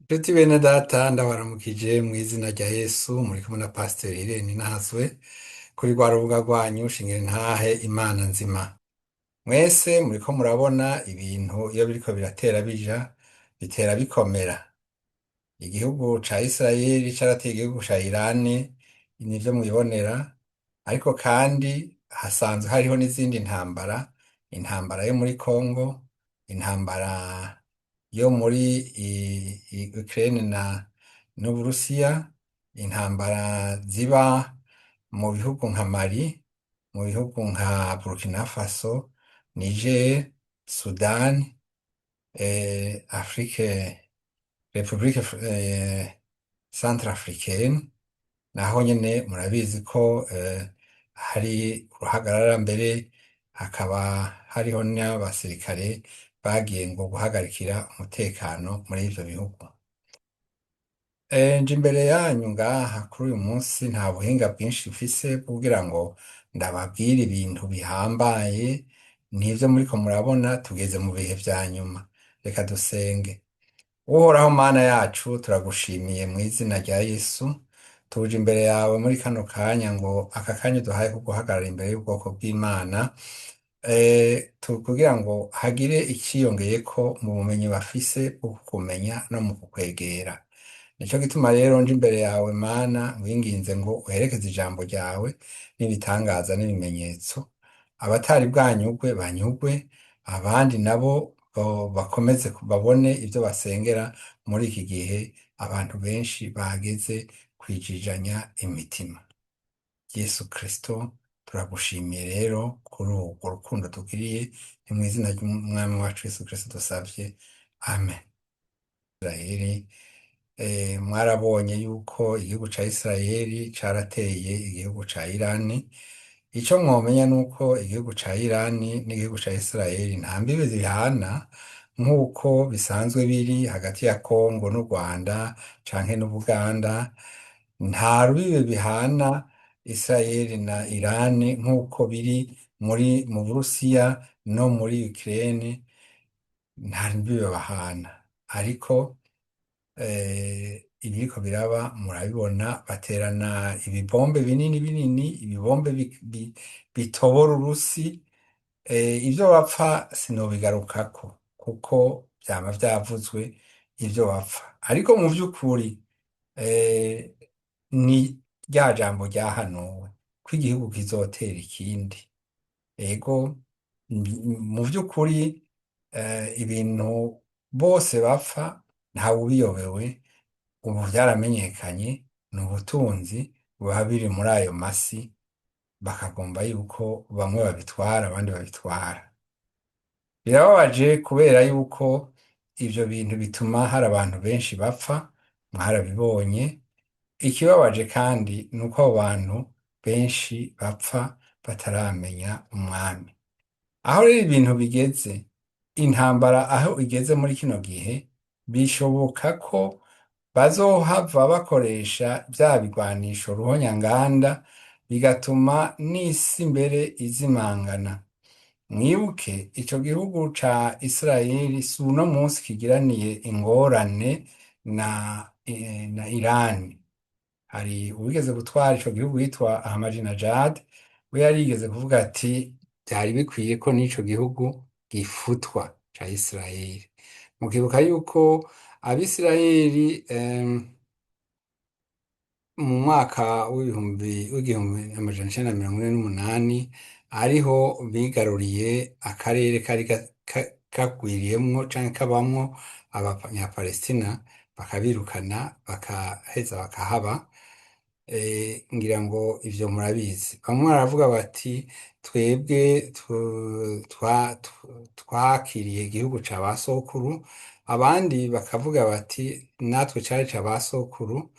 Nshuti bene data, ndabaramukije mu izina rya Yesu. Muri kumwe na Pasiteri Irene Ntazwe kuri rwa rubuga rwanyu Shingira Intahe Imana Nzima. Mwese muriko murabona ibintu iyo biriko biratera bija, bitera bikomera. Igihugu ca Isirayeli carateye igihugu ca Irani, nivyo mwibonera, ariko kandi hasanzwe hariho n'izindi ntambara: intambara yo muri Congo, intambara yo muri Ukraine na n'Uburusiya, intambara ziba mu bihugu nka Mali, mu bihugu nka Burkina Faso, Niger, Sudan, Afrique, Republique Centrafricaine. Naho nyene murabizi ko hari uruhagarara, mbere hakaba hariho n'abasirikare bagiye ngo guhagarikira umutekano muri ivyo bihugu. Nje imbere yanyu ngaha kuri uyu munsi, nta buhinga bwinshi mfise kugira ngo ndababwire ibintu bihambaye, nivyo muriko murabona. Tugeze mu bihe vya nyuma. Reka dusenge. Uhoraho Mana yacu, turagushimiye mu izina rya Yesu. Tuje imbere yawe muri kano kanya ngo aka kanya uduhaye ko guhagarara imbere y'ubwoko bw'Imana, kugira ngo hagire iciyongeyeko mu bumenyi bafise bwo kukumenya no mu kukwegera. Nico gituma rero nje imbere yawe Mana, ngwinginze ngo uherekeze ijambo ryawe n'ibitangaza n'ibimenyetso. Abatari bwanyugwe banyugwe, abandi nabo bakomeze babone ibyo basengera muri iki gihe abantu benshi bageze kwijijanya imitima. Yesu Kristo, turagushimiye rero kuri urwo rukundo tugiriye. Ni mu izina ry'Umwami wacu Yesu Kristo dusavye, amen. Israeli, mwarabonye yuko igihugu ca Israeli carateye igihugu ca Irani. Ico mwomenya nuko igihugu ca Irani n'igihugu ca Israeli nta mbibe zihana, nk'uko bisanzwe biri hagati ya Kongo n'u Rwanda canke n'Ubuganda. Nta rubibe bihana Israeli na Irani, nk'uko biri mu Burusiya no muri Ukraine, nta rubibe bahana. Ariko ibiriko biraba murabibona: baterana ibibombe binini binini, ibibombe bitobora urusi. Ivyo bapfa sinobigarukako kuko vyama vyavuzwe ivyo bapfa, ariko mu vy'ukuri ni rya jambo ryahanuwe ko igihugu kizotera ikindi. Ego, mu vy'ukuri ibintu bose bapfa ntawubiyobewe. Ubu vyaramenyekanye, ni ubutunzi buba biri muri ayo masi, bakagomba yuko bamwe babitwara, abandi babitwara. Birababaje kubera yuko ivyo bintu bituma hari abantu benshi bapfa, mwarabibonye. Ikibabaje kandi ni uko abo bantu benshi bapfa bataramenya Umwami. Aho rero ibintu bigeze, intambara aho igeze muri kino gihe, bishoboka ko bazohava bakoresha vya bigwanisho ruhonyanganda, bigatuma n'isi mbere izimangana. Mwibuke ico gihugu ca Israeli si uno munsi kigiraniye ingorane na Irani. Hari uwigeze gutwara ico gihugu yitwa Ahmadinejad, we yarigeze kuvuga ati vyari bikwiye ko n'ico gihugu gifutwa ca Israeli. Mukibuka yuko Abisirayeli mu mwaka w'1948 ariho bigaruriye akarere kari kagwiriyemwo canke kabamwo Abanyapalestina, bakabirukana, bakaheza bakahaba. Ngira ngo ivyo murabizi. Bamwe baravuga bati twebwe twakiriye igihugu ca ba sokuru, abandi bakavuga bati natwe cari ca ba sokuru.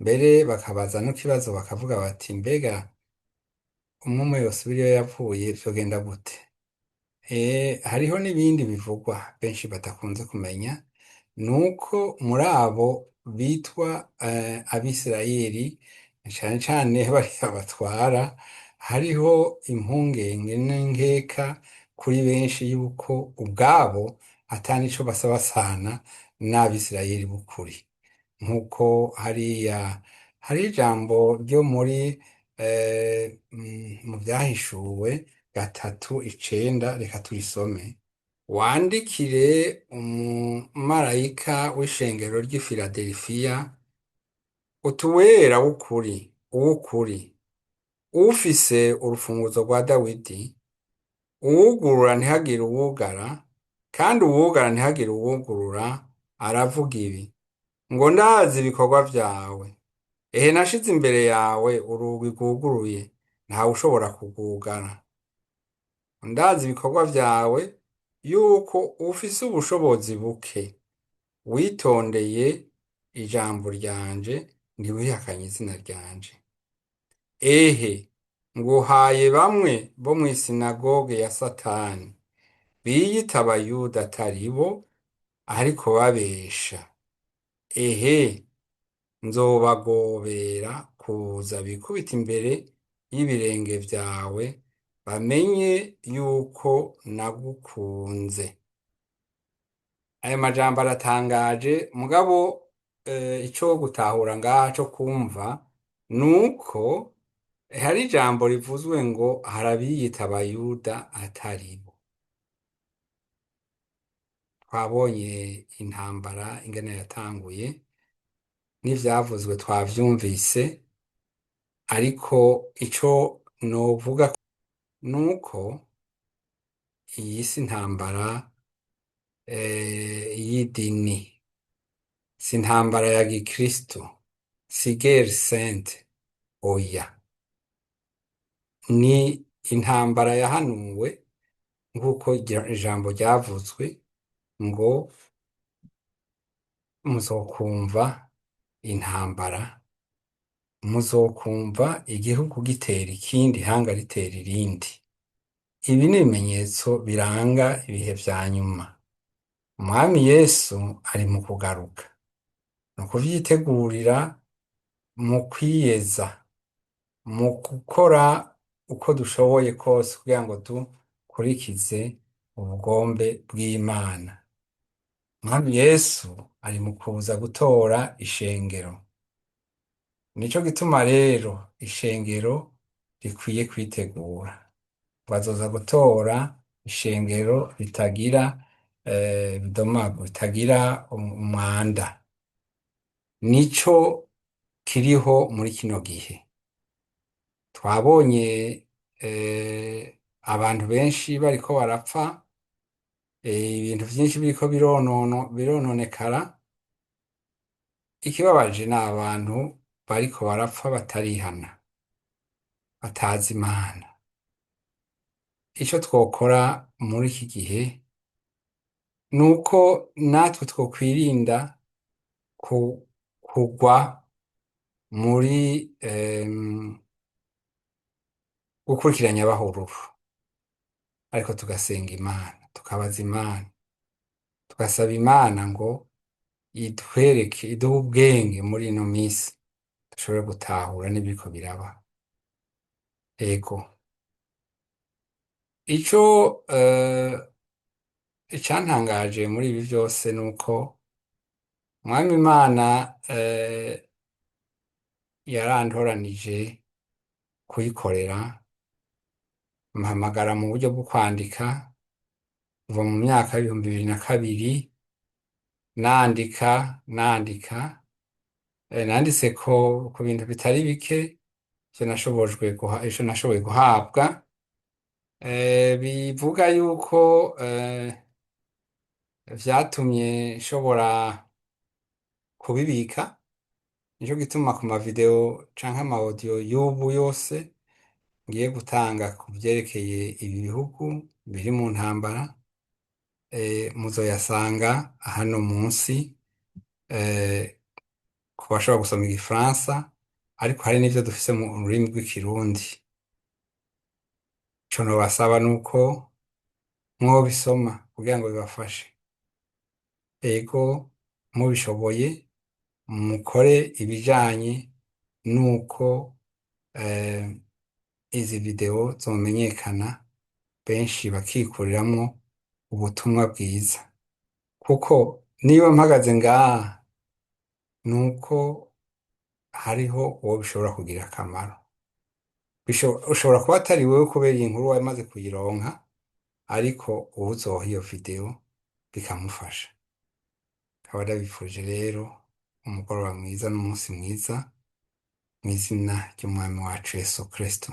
Mbere bakabaza n'ikibazo, bakavuga bati mbega umwe umwe yosubira iyo yavuye, vyogenda gute? Hariho n'ibindi bivugwa benshi badakunze kumenya, nuko muri abo bitwa Abisirayeli, cane cane bariya batwara, hariho impungenge n'inkeka kuri benshi yuko ubwabo ata nico basa basana n'Abisirayeli b'ukuri. Nk'uko hariya hari ijambo ryo muri mu vyahishuwe 3:9, reka turisome. Wandikire umumarayika w'ishengero ry'i Filadelifiya uti: Uwera w'ukuri, uw'ukuri, ufise urufunguzo rwa Dawidi, uwugurura ntihagire uwugara, kandi uwugara ntihagire uwugurura, aravuga ibi ngo: Ndazi ibikorwa vyawe. Ehe, nashize imbere yawe urugi rwuguruye, ntawe ushobora kurwugara. Ndazi ibikorwa vyawe, yuko ufise ubushobozi buke, witondeye ijambo ryanje, ntiwihakanye izina ryanje. Ehe, nguhaye bamwe bo mw'isinagoge ya Satani, biyita abayuda atari bo, ariko babesha. Ehe, nzobagobera kuza bikubita imbere y'ibirenge vyawe, bamenye yuko nagukunze. Ayo majambo aratangaje, mugabo ico gutahura ngaha co kumva nuko hari ijambo rivuzwe ngo harabiyita abayuda atari bo. Twabonye intambara ingene yatanguye, n'ivyavuzwe twavyumvise, ariko ico novuga nuko iyi si intambara y'idini, si intambara ya gikristo, si guerre sainte, oya, ni intambara yahanuwe nk'uko ijambo ryavuzwe ngo muzokumva intambara, muzokumva igihugu gitera ikindi, ihanga ritera irindi. Ibi ni ibimenyetso biranga ibihe vya nyuma. Umwami Yesu ari mu kugaruka, ni ukuvyitegurira mu kwiyeza, mu gukora uko dushoboye kose kugira ngo dukurikize ubugombe bw'Imana. Umwami Yesu ari mu kuza gutora ishengero. Nico gituma rero ishengero rikwiye kwitegura. Bazoza gutora ishengero ritagira ibidomagu, ritagira umwanda. Nico kiriho muri kino gihe. Twabonye abantu benshi bariko barapfa, ibintu vyinshi biriko birononekara. Ikibabaje ni abantu bariko barapfa batarihana, batazi Imana. Ico twokora muri iki gihe nuko natwe twokwirinda kugwa muri gukurikiranya abahururu, ariko tugasenga Imana, tukabaza Imana, tugasaba Imana ngo itwereke, iduhe ubwenge muri ino misi, dushobore gutahura n'ibiriko biraba. Ego, ico icantangaje muri ibi vyose nuko Umwami Imana yarantoranije kuyikorera, mpamagara mu buryo bwo kwandika kuva mu myaka y'2002, nandika nandika, nanditse ko ku bintu bitari bike ivyo nashobojwe guha, ico nashoboye guhabwa, bivuga yuko vyatumye nshobora kubibika. Nico gituma ku mavideo canke ama audio y'ubu yose ngiye gutanga ku vyerekeye ibi bihugu biri mu ntambara, muzoyasanga hano munsi, ku bashobora gusoma igifaransa, ariko hari n'ivyo dufise mu rurimi rw'ikirundi. Ico nobasaba nuko mwobisoma kugira ngo bibafashe. Ego, mubishoboye mukore ibijanye nuko izi video zomenyekana, benshi bakikuriramwo ubutumwa bwiza, kuko niba mpagaze ngaha Nuko hariho uwo bishobora kugira akamaro. Ushobora kuba atari wewe kubera iyi nkuru wamaze kuyironka, ariko uwuzoha iyo video bikamufasha. Nkaba ndabifurije rero umugoroba mwiza n'umunsi mwiza, mw'izina ry'Umwami wacu Yesu Kristo.